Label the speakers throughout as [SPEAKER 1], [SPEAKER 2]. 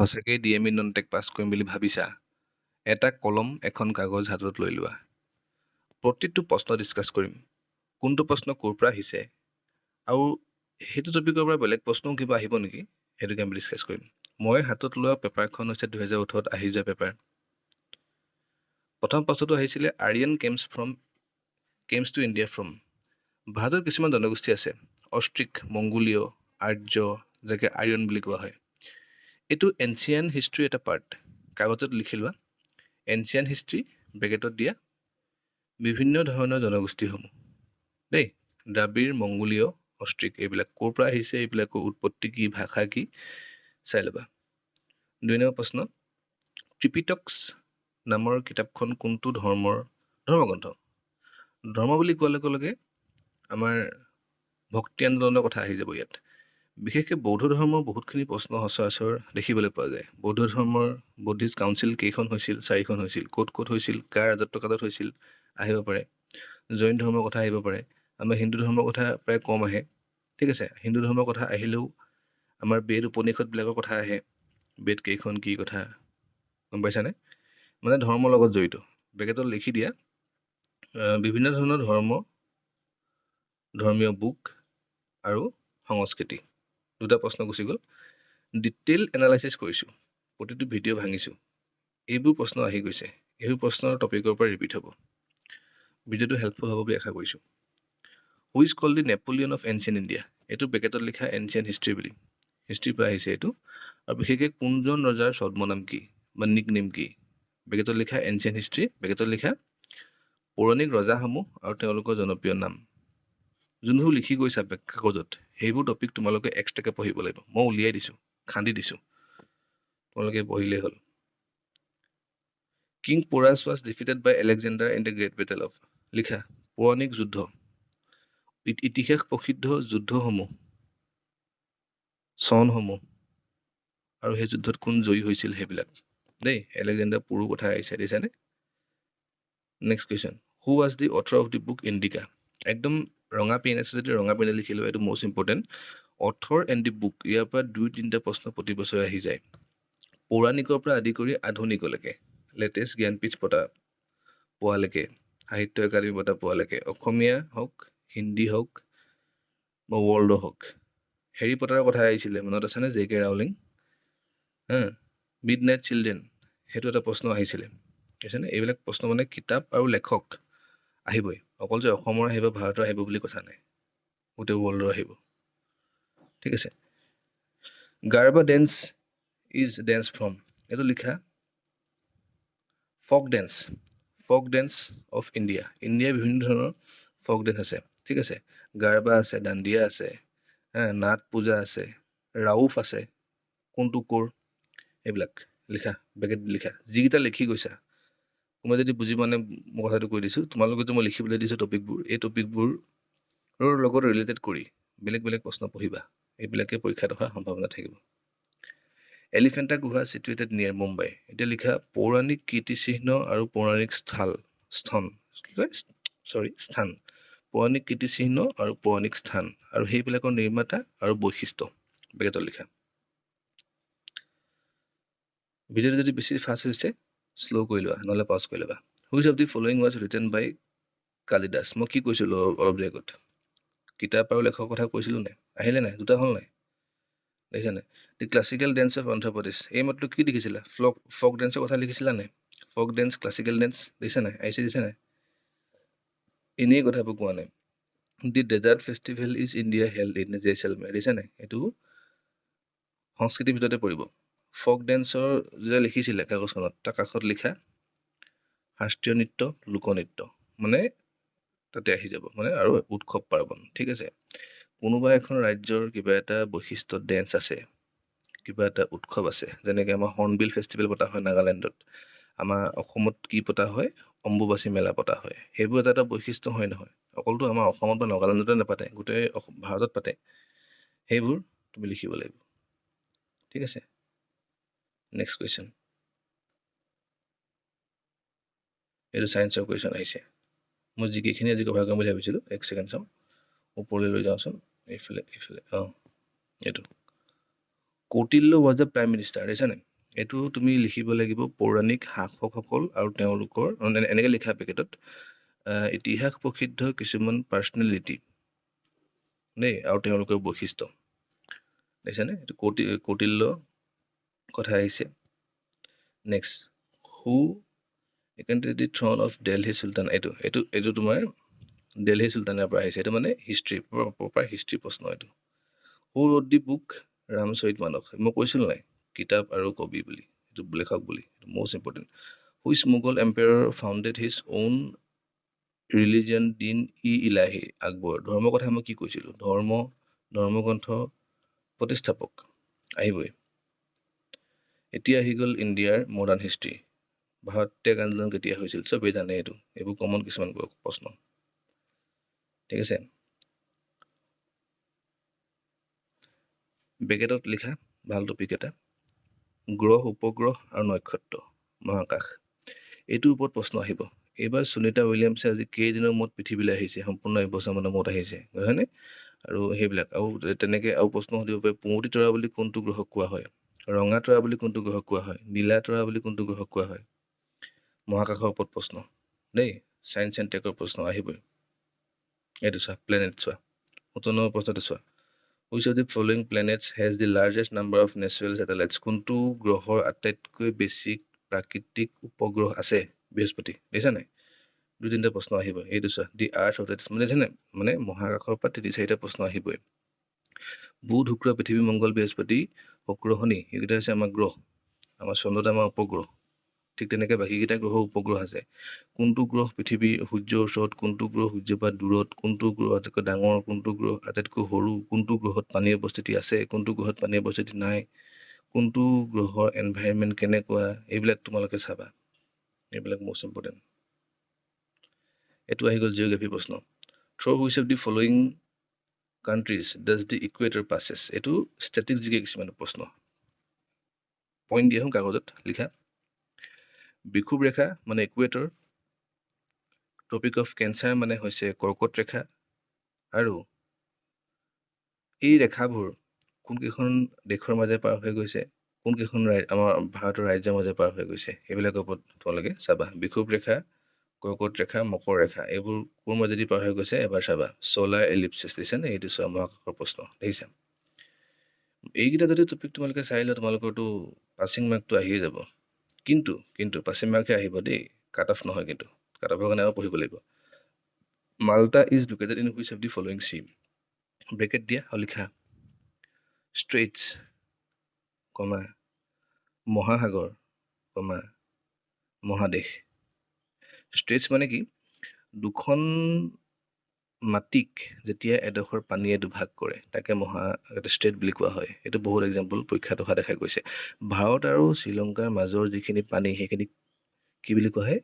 [SPEAKER 1] সঁচাকেই DME non tech পাছ কৰিম বুলি ভাবিছা, এটা কলম, এখন কাগজ হাতত লৈ লোৱা। প্ৰতিটো প্ৰশ্ন ডিছকাছ কৰিম, কোনটো প্ৰশ্ন ক'ৰ পৰা আহিছে আৰু সেইটো টপিকৰ পৰা বেলেগ প্ৰশ্নও কিবা আহিব নেকি, সেইটোকে আমি ডিছকাছ কৰিম। মই হাতত লোৱা পেপাৰখন হৈছে 2018ত আহি যোৱা পেপাৰ। প্ৰথম প্ৰশ্নটো আহিছিলে Aryan comes to India from. ভাৰতত কিছুমান জনগোষ্ঠী আছে, অষ্ট্ৰিক, মংগোলীয়, আৰ্য, যাকে আৰিয়ান বুলি কোৱা হয়। এইটো এনচিয়ান হিষ্ট্ৰীৰ এটা পাৰ্ট, কাগজত লিখি লোৱা। এনচিয়ান হিষ্ট্ৰী ব্ৰেকেটত দিয়া বিভিন্ন ধৰণৰ জনগোষ্ঠীসমূহ দেই, দ্ৰাবিড়, মংগোলীয়, অষ্ট্ৰিক, এইবিলাক ক'ৰ পৰা আহিছে, এইবিলাকৰ উৎপত্তি কি, ভাষা কি, চাই ল'বা। 2 নম্বৰ প্ৰশ্ন, ত্ৰিপিটকছ নামৰ কিতাপখন কোনটো ধৰ্মৰ ধৰ্মগ্ৰন্থ? ধৰ্ম বুলি কোৱাৰ লগে লগে আমাৰ ভক্তি আন্দোলনৰ কথা আহি যাব ইয়াত। বিশেষকৈ বৌদ্ধ ধৰ্মৰ বহুতখিনি প্ৰশ্ন সচৰাচৰ দেখিবলৈ পোৱা যায়। বৌদ্ধ ধৰ্মৰ বৌদ্ধিষ্ট কাউন্সিল কেইখন হৈছিল? 4খন হৈছিল। ক'ত ক'ত হৈছিল, কাৰ ৰাজত্বকালত হৈছিল আহিব পাৰে। জৈন ধৰ্মৰ কথা আহিব পাৰে। আমাৰ হিন্দু ধৰ্মৰ কথা প্ৰায় কম আহে, ঠিক আছে। হিন্দু ধৰ্মৰ কথা আহিলেও আমাৰ বেদ উপনিষদবিলাকৰ কথা আহে। বেদ কেইখন, কি কথা, গম পাইছানে? মানে ধৰ্মৰ লগত জড়িত। ব্ৰেকেটত লিখি দিয়া বিভিন্ন ধৰণৰ ধৰ্ম, ধৰ্মীয় বুক আৰু সংস্কৃতি। দুটা প্ৰশ্ন গুচি গ'ল। ডিটেইল এনালাইচিছ কৰিছোঁ, প্ৰতিটো ভিডিঅ' ভাঙিছোঁ। এইবোৰ প্ৰশ্ন আহি গৈছে, এইবোৰ প্ৰশ্নৰ টপিকৰ পৰা ৰিপিট হ'ব। ভিডিঅ'টো হেল্পফুল হ'ব বুলি আশা কৰিছোঁ। Who is call the Napoleon of ancient India? এইটো ব্ৰেকেটত লিখা এনচিয়েণ্ট হিষ্ট্ৰী বুলি, হিষ্ট্ৰীৰ পৰা আহিছে এইটো। আৰু বিশেষকৈ কোনজন ৰজাৰ ছদ্মনাম কি বা নিক নেম কি, ব্ৰেকেটত লিখা এনচিয়েণ্ট হিষ্ট্ৰী, ব্ৰেকেটত লিখা পৌৰাণিক ৰজাসমূহ আৰু তেওঁলোকৰ জনপ্ৰিয় নাম। যোনবোৰ লিখি গৈছা কাগজত, সেইবোৰ টপিক তোমালোকে এক্সট্ৰাকৈ পঢ়িব লাগিব। মই উলিয়াই দিছোঁ, খান্দি দিছোঁ, তোমালোকে পঢ়িলেই হ'ল। King Porus was defeated by Alexander in the great battle of, লিখা পৌৰাণিক যুদ্ধ, ইতিহাস প্ৰসিদ্ধ যুদ্ধসমূহ, চনসমূহ আৰু সেই যুদ্ধত কোন জয়ী হৈছিল সেইবিলাক দেই। আলেকজেণ্ডাৰ পুৰুৰ কথা আহিছে, দেখিছানে? Next question, who was the author of the book Indica? একদম ৰঙা পেন আছে যদি ৰঙা পেনে লিখি ল'বা, এইটো most important. Author and the book, ইয়াৰ পৰা 2-3টা প্ৰশ্ন প্ৰতি বছৰে আহি যায়। পৌৰাণিকৰ পৰা আদি কৰি আধুনিকলৈকে, লেটেষ্ট জ্ঞানপীঠ বঁটা পোৱালৈকে, সাহিত্য একাডেমি বঁটা পোৱালৈকে, অসমীয়া হওক, হিন্দী হওক বা ৱৰ্ল্ডৰ হওক। হেৰি পটাৰৰ কথা আহিছিলে, মনত আছেনে? জে কে ৰাউলিং, হা, মিড নাইট চিলড্ৰেন, সেইটো এটা প্ৰশ্ন আহিছিলে, বুজিছেনে? এইবিলাক প্ৰশ্ন মানে কিতাপ আৰু লেখক আহিবই, অকল যে অসমৰ আহিব, ভাৰতৰ আহিব বুলি কথা নাই, গোটেই ৱৰ্ল্ডৰ আহিব, ঠিক আছে। Garba dance is dance from, এইটো লিখা folk dance, folk dance of India. ইণ্ডিয়াৰ বিভিন্ন ধৰণৰ ফক ডেন্স আছে, ঠিক আছে। গাৰবা আছে, দাণ্ডিয়া আছে, হা, নাট পূজা আছে, ৰাউফ আছে, কোনটো ক'ৰ, এইবিলাক লিখা, ব্ৰেকেট লিখা, যিকেইটা লিখি গৈছা। কোনোবাই যদি বুজি পোৱা নাই মই কথাটো কৈ দিছোঁ, তোমালোকে যে মই লিখিবলৈ দিছোঁ টপিকবোৰ, এই টপিকবোৰৰ লগত ৰিলেটেড কৰি বেলেগ বেলেগ প্ৰশ্ন পঢ়িবা, এইবিলাকে পৰীক্ষাত অহাৰ সম্ভাৱনা থাকিব। এলিফেণ্টা গুহা চিটুৱেটেড নিয়াৰ মুম্বাই, এতিয়া লিখা পৌৰাণিক কীৰ্তিচিহ্ন আৰু পৌৰাণিক স্থান, স্থান কি কয়, চৰি, স্থান, পৌৰাণিক কীৰ্তিচিহ্ন আৰু পৌৰাণিক স্থান আৰু সেইবিলাকৰ নিৰ্মাতা আৰু বৈশিষ্ট্য, ব্ৰেকেটত লিখা। ভিডিঅ'টো যদি বেছি ফাষ্ট হৈছে শ্ল' কৰি লোৱা, নহ'লে পাছ কৰি ল'বা। Which of the following was written by Kalidas? মই কি কৈছিলোঁ অলপ দেৰি আগত? কিতাপ আৰু লেখকৰ কথা কৈছিলোঁ নাই? আহিলে নাই? দুটা হ'ল নাই? দেখিছা নাই? The classical dance of Andhra Pradesh, এই মাত্ৰটো কি লিখিছিলা? ফক ডেন্সৰ কথা লিখিছিলা নাই? ফক ডেন্স, ক্লাছিকেল ডেন্স, দেখিছা নাই? আহিছে, দিছে নাই? এনেই কথাবোৰ কোৱা নাই। The desert festival is India held in Jaisalmer, দেখিছা নাই? এইটো সংস্কৃতিৰ ভিতৰতে পৰিব। ফক ডেন্সৰ যে লিখিছিলে কাগজখনত, তাৰ কাষত লিখা শাস্ত্ৰীয় নৃত্য, লোকনৃত্য, মানে তাতে আহি যাব, মানে আৰু উৎসৱ পাৰ্বণ, ঠিক আছে। কোনোবা এখন ৰাজ্যৰ কিবা এটা বৈশিষ্ট্য ডেন্স আছে, কিবা এটা উৎসৱ আছে, যেনেকৈ আমাৰ হৰ্ণবিল ফেষ্টিভেল পতা হয় নাগালেণ্ডত, আমাৰ অসমত কি পতা হয়, অম্বুবাচী মেলা পতা হয়, সেইবোৰ এটা এটা বৈশিষ্ট্য হয় নহয়, অকলতো আমাৰ অসমত বা নাগালেণ্ডতে নাপাতে, গোটেই ভাৰতত পাতে, সেইবোৰ তুমি লিখিব লাগিব, ঠিক আছে। নেক্সট কুৱেশ্যন, এইটো ছায়েন্সৰ কুৱেশ্যন আহিছে। মই জি কেখিনি আজি কভাৰ কৰিম বুলি ভাবিছিলোঁ, এক ছেকেণ্ড চাওঁ, ওপৰলৈ লৈ যাওঁচোন, এইফালে, এইফালে, অঁ, এইটো Kautilya was the prime minister, দেখিছা নাই? এইটো তুমি লিখিব লাগিব পৌৰাণিক শাসকসকল আৰু তেওঁলোকৰ, এনেকৈ লিখা পেকেটত ইতিহাস প্ৰসিদ্ধ কিছুমান পাৰ্চনেলিটি দেই আৰু তেওঁলোকৰ বৈশিষ্ট্য। দেখিছানে? এইটো কৌটিল্য কথা আহিছে। Next, who ascended the throne of Delhi Sultan? এইটো এইটো এইটো তোমাৰ দেলহি চুলতানৰ পৰা আহিছে। এইটো মানে হিষ্ট্ৰী, প্ৰপাৰ হিষ্ট্ৰী প্ৰশ্ন এইটো। Who wrote the book Ramcharit Manas? মই কৈছিলোঁ নাই কিতাপ আৰু কবি বুলি, এইটো লেখক বুলি, এইটো most important. Which Mughal emperor founded his own religion Din i Ilahi? Akbar. ধৰ্মৰ কথা মই কি কৈছিলোঁ? ধৰ্মগ্ৰন্থ প্ৰতিষ্ঠাপক আহিবই। এতিয়া আহি গ'ল ইণ্ডিয়াৰ মডাৰ্ণ হিষ্ট্ৰী। ভাৰত ত্যাগ আন্দোলন কেতিয়া হৈছিল চবেই জানে, এইটো এইবোৰ কমন কিছুমান প্ৰশ্ন। ঠিক আছে, বেকেটত লিখা ভাল টপিক এটা, গ্ৰহ উপগ্ৰহ আৰু নক্ষত্ৰ মহাকাশ, এইটোৰ ওপৰত প্ৰশ্ন আহিব। এইবাৰ সুনীতা উইলিয়ামছে আজি কেইদিনৰ মূৰত পৃথিৱীলৈ আহিছে, সম্পূৰ্ণ এবছৰমানৰ মূৰত আহিছে, হয়নে? আৰু সেইবিলাক আৰু তেনেকৈ আৰু প্ৰশ্ন সুধিব পাৰে, পুৱতি তৰা বুলি কোনটো গ্ৰহক কোৱা হয়, ৰঙা তৰা বুলি কোনটো গ্ৰহক কোৱা হয়, নীলা তৰা বুলি কোনটো গ্ৰহক কোৱা হয়। মহাকাশৰ ওপৰত প্ৰশ্ন দেই, চায়েন্স এণ্ড টেকৰ প্ৰশ্ন আহিবই। এইটো চোৱা, প্লেনেট চোৱা, 17 নম্বৰ প্ৰশ্নটো চোৱা, which of the following planets has the largest number of natural satellites? কোনটো গ্ৰহৰ আটাইতকৈ বেছি প্ৰাকৃতিক উপগ্ৰহ আছে? বৃহস্পতি। দেখিছা নাই? দুই তিনিটা প্ৰশ্ন আহিব। এইটো চোৱা, দি আৰ্থ ৰটেটছ, মানে দেখিছা নাই, মানে মহাকাশৰ পৰা তিনি চাৰিটা প্ৰশ্ন আহিবই। বুধ, শুক্ৰ, পৃথিৱী, মংগল, বৃহস্পতি, শুক্ৰ, শনি, এইকেইটা হৈছে আমাৰ গ্ৰহ, আমাৰ চন্দ্ৰটো আমাৰ উপগ্ৰহ। ঠিক তেনেকৈ বাকীকেইটা গ্ৰহৰ উপগ্ৰহ আছে। কোনটো গ্ৰহ পৃথিৱীৰ সূৰ্যৰ ওচৰত, কোনটো গ্ৰহ সূৰ্যৰ পৰা দূৰত, কোনটো গ্ৰহ আটাইতকৈ ডাঙৰ, কোনটো গ্ৰহ আটাইতকৈ সৰু, কোনটো গ্ৰহত পানীৰ উপস্থিতি আছে, কোনটো গ্ৰহত পানীৰ উপস্থিতি নাই, কোনটো গ্ৰহৰ এনভাইৰনমেণ্ট কেনেকুৱা, এইবিলাক তোমালোকে চাবা, এইবিলাক মষ্ট ইম্পৰ্টেণ্ট। এইটো আহি গ'ল জিঅ'গ্ৰাফী প্ৰশ্ন। Through which of the following countries does the equator passes? এইটো ষ্টেটিক জিকে কিছুমান প্ৰশ্ন, পইণ্ট দি আহোঁ কাগজত লিখা। বিষুৱ ৰেখা মানে ইকুৱেটৰ, ট্ৰপিক অফ কেঞ্চাৰ মানে হৈছে কৰ্কট ৰেখা, আৰু এই ৰেখাবোৰ কোনকেইখন দেশৰ মাজে পাৰ হৈ গৈছে, কোনকেইখন আমাৰ ভাৰতৰ ৰাজ্যৰ মাজে পাৰ হৈ গৈছে, এইবিলাকৰ ওপৰত তোমালোকে চাবা। বিষুৱ ৰেখা, কৰ্কট ৰেখা, মকৰ ৰেখা, এইবোৰ কোৰ মাজেদি পাৰ হৈ গৈছে এবাৰ চাবা। চ'লাৰ এলিপচিছ দিছে নে, এইটো চোৱা মহাকাশৰ প্ৰশ্ন, দেখিছা? এইকেইটা যদি টপিক তোমালোকে চাই লোৱা, তোমালোকৰতো পাছিং মাৰ্কটো আহিয়ে যাব। কিন্তু কিন্তু পাছিং মাৰ্কহে আহিব দেই, কাট অফ নহয়, কিন্তু কাট অফৰ কাৰণে আৰু পঢ়িব লাগিব। Malta is located in which of the following sea? Bracket দিয়া আৰু লিখা ষ্ট্ৰেইটছ কমা মহাসাগৰ কমা মহাদেশ। ষ্ট্ৰেইটছ মানে কি? দুখন মাটিক যেতিয়া এডোখৰ পানীয়ে দুভাগ কৰে তাকে ষ্ট্ৰেইট বুলি কোৱা হয়। এইটো বহুত এক্সাম্পল পৰীক্ষাত অহা দেখা গৈছে। ভাৰত আৰু শ্ৰীলংকাৰ মাজৰ যিখিনি পানী সেইখিনিক কি বুলি কোৱা হয়?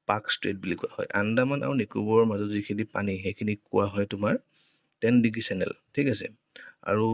[SPEAKER 1] পাক ষ্ট্ৰেইট বুলি কোৱা হয়। আন্দামান আৰু নিকোবৰৰ মাজৰ যিখিনি পানী সেইখিনিক কোৱা হয় তোমাৰ 10 ডিগ্ৰী চেনেল, ঠিক আছে। আৰু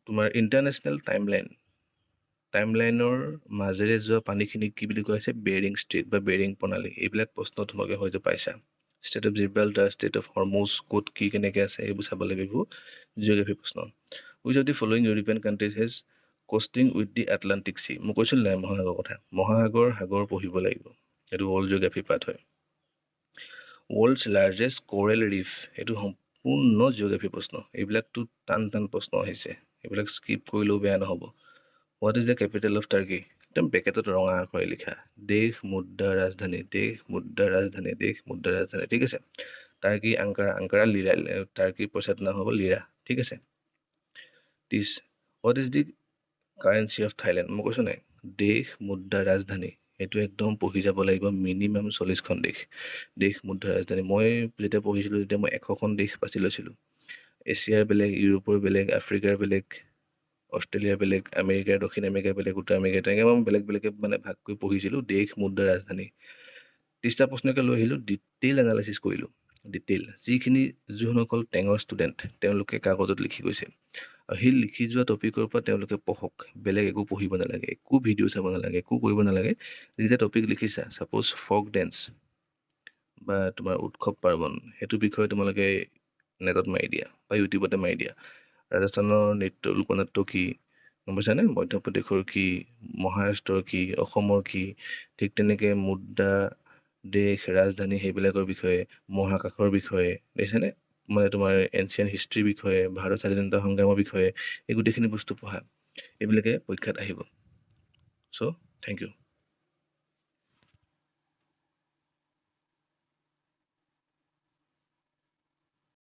[SPEAKER 1] তোমাৰ ইণ্টাৰনেশ্যনেল টাইমলাইনৰ মাজেৰে যোৱা পানীখিনিক কি বুলি কোৱা হৈছে? বেৰিং ষ্ট্ৰেইট বা বেৰিং প্ৰণালী। এইবিলাক প্ৰশ্ন তোমালোকে হয়তো পাইছা। Strait of Gibraltar, strait of Hormuz ক'ত কি কেনেকৈ আছে এইবোৰ চাব লাগিব, এইবোৰ জিঅ'গ্ৰাফী প্ৰশ্ন। Which of the following European countries has coasting with the Atlantic sea? মই কৈছিলোঁ নাই মহাসাগৰৰ কথা, মহাসাগৰ সাগৰ পঢ়িব লাগিব, এইটো ৱৰ্ল্ড জিঅ'গ্ৰাফী পাঠ হয়। ৱৰ্ল্ডছ লাৰ্জেষ্ট কোৰেল ৰিফ, এইটো সম্পূৰ্ণ জিঅ'গ্ৰাফী প্ৰশ্ন। এইবিলাকতো টান টান প্ৰশ্ন আহিছে, এইবিলাক স্কিপ কৰিলেও বেয়া নহ'ব। What is the capital of Turkey? একদম বেকেটত ৰঙা আখৰে লিখা, দেশ মুদ্ৰা ৰাজধানী, দেশ মুদ্ৰা ৰাজধানী, দেশ মুদ্ৰা ৰাজধানী, ঠিক আছে। টাৰ্কি আংকাৰা, আংকাৰা লিৰা, টাৰ্কিৰ পইচাটোৰ নাম হ'ব লিৰা, ঠিক আছে। 30, what is the currency of Thailand? মই কৈছোঁ নাই, দেশ মুদ্ৰা ৰাজধানী, এইটো একদম পঢ়ি যাব লাগিব, মিনিমাম 40খন দেশ, দেশ মুদ্ৰা ৰাজধানী। মই যেতিয়া পঢ়িছিলোঁ তেতিয়া মই 100খন দেশ বাছি লৈছিলোঁ। এছিয়াৰ বেলেগ, ইউৰোপৰ বেলেগ, আফ্ৰিকাৰ বেলেগ, অষ্ট্ৰেলিয়া বেলেগ, আমেৰিকাৰ, দক্ষিণ আমেৰিকা বেলেগ, উত্তৰ আমেৰিকা, তেনেকৈ মই বেলেগ বেলেগকৈ মানে ভাগ কৰি পঢ়িছিলোঁ। দেশ মুদ্ৰা ৰাজধানী 30টা প্ৰশ্নকে লৈ আহিলোঁ, ডিটেইল এনালাইচিছ কৰিলোঁ, ডিটেইল। যিখিনি যোনসকল টেঙৰ ষ্টুডেণ্ট তেওঁলোকে কাগজত লিখি গৈছে, আৰু সেই লিখি যোৱা টপিকৰ পৰা তেওঁলোকে পঢ়ক, বেলেগ একো পঢ়িব নালাগে, একো ভিডিঅ' চাব নালাগে, একো কৰিব নালাগে। যেতিয়া টপিক লিখিছা, ছাপ'জ ফক ডেন্স বা তোমাৰ উৎসৱ পাৰ্বণ, সেইটো বিষয়ে তোমালোকে নেটত মাৰি দিয়া বা ইউটিউবতে মাৰি দিয়া, ৰাজস্থানৰ নৃত্য লোকনৃত্য কি গম পাইছানে? মধ্যপ্ৰদেশৰ কি, মহাৰাষ্ট্ৰৰ কি, অসমৰ কি, ঠিক তেনেকৈ মুদ্ৰা, দেশ, ৰাজধানী সেইবিলাকৰ বিষয়ে, মহাকাশৰ বিষয়ে, দেখিছানে? মানে তোমাৰ এনচিয়েণ্ট হিষ্ট্ৰীৰ বিষয়ে, ভাৰত স্বাধীনতা সংগ্ৰামৰ বিষয়ে, এই গোটেইখিনি বস্তু পঢ়া। এইবিলাকে পৰীক্ষাত আহিব। So thank you.